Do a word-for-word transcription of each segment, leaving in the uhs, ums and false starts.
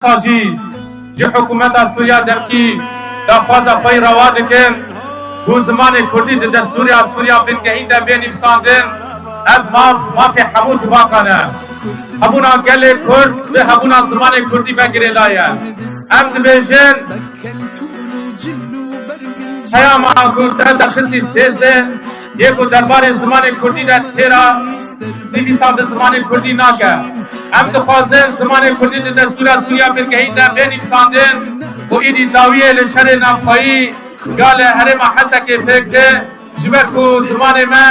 Sa jî ji hikûmeta Sûriya demkî daxwaza xwe yî rewa dikin ku zimanê kurdî di destûra Sûriya bingehîn de bê nivîsandin. Ev maf, mafê hemû civakan e. Hebûna gelê kurd bi hebûna zimanê kurdî ve girêdayî ye. Em dibêjin, peyama ku te derxistî sêzdeh yê ku derbarê zimanê kurdî de têra nivîsan bi zimanê kurdî nake. Em dixwazin zimanê kurdî di destûra Sûriya bingehîn de bê nivîsandin û êdî dawiyê li şerê navxweyî ya li herêma Hesekê pêk tê. Ji ber ku zimanê me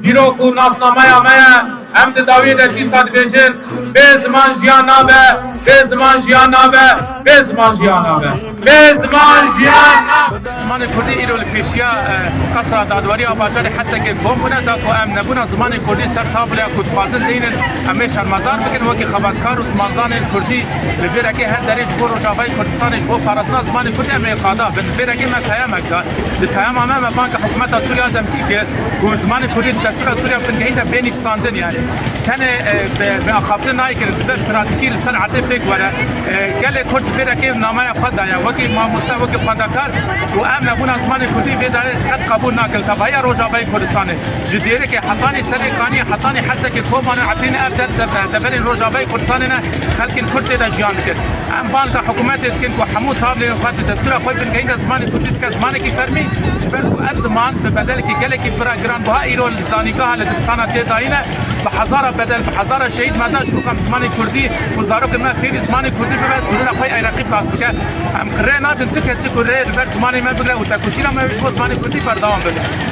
dîrok û nasnameya me ye, em di dawiyê de dîsa dibêjin, bê ziman jiyan nabe, bê ziman jiyan nabe, bê ziman jiyan nabe, bê ziman jiyan nabe. Zimanê kurdî îro li pêşiya, e, qesra dadweriya bajarê Hesekê kom bûne, da ku em nebûna zimanê kurdî ser tabloya ku dixwazin deynin, em ê şermezar bikin wekî xebatkar û zimanzanên kurdî. Li vê rengê her derê ji bo Rojavayê Kurdistanê, ji bo parastina zimanê kurdî em ê qada bin. Li vê rengê me peyamek da. Di peyama me, me bang hikûmeta Sûriya demkî kir ku zimanê kurdî di destûra Sûriya bingehîn de bê nivîsandin, yanî tenê, e, bi, bi axaftin nayê kirin, bi pratîkî li ser erdê pêk were. E, gelê kurd di vê rengê nameya xwe daye, wekî mamoste, wekî xwendekar û em nebûna zimanê kurdî vê derê qet qebûl nakin. Tevahiya Rojavayê Kurdistanê ji Dêrikê hetanî Serê Kaniyê, hetanî Hesekê, Kobanê, Efrînê, ev der, der, deverên Rojavayê Kurdistanê ne, xelkên kurd tê de jiyan dikin. Em banga hikûmetê dikin ku hemû tavlên xwe di destûra xwe bingehîn de zimanê kurdî bike zimanekî fermî, ji ber ku ev ziman bi bedelekî gelekî pira giranbuha îro li zanîngeha li dibistana tê dayî ne, bi hezara bedel, bi hezara şehîd me da ji bo ku em zimanê kurdî û zarokên me fêrî zimanê kurdî bibe, sînorê xwe yê Iraqî bi nas bike. Em rê nadin tu kesî ku rê li ber zimanê me bigre û tekoşîna me ji bo zimanê kurdî berdewam bibe.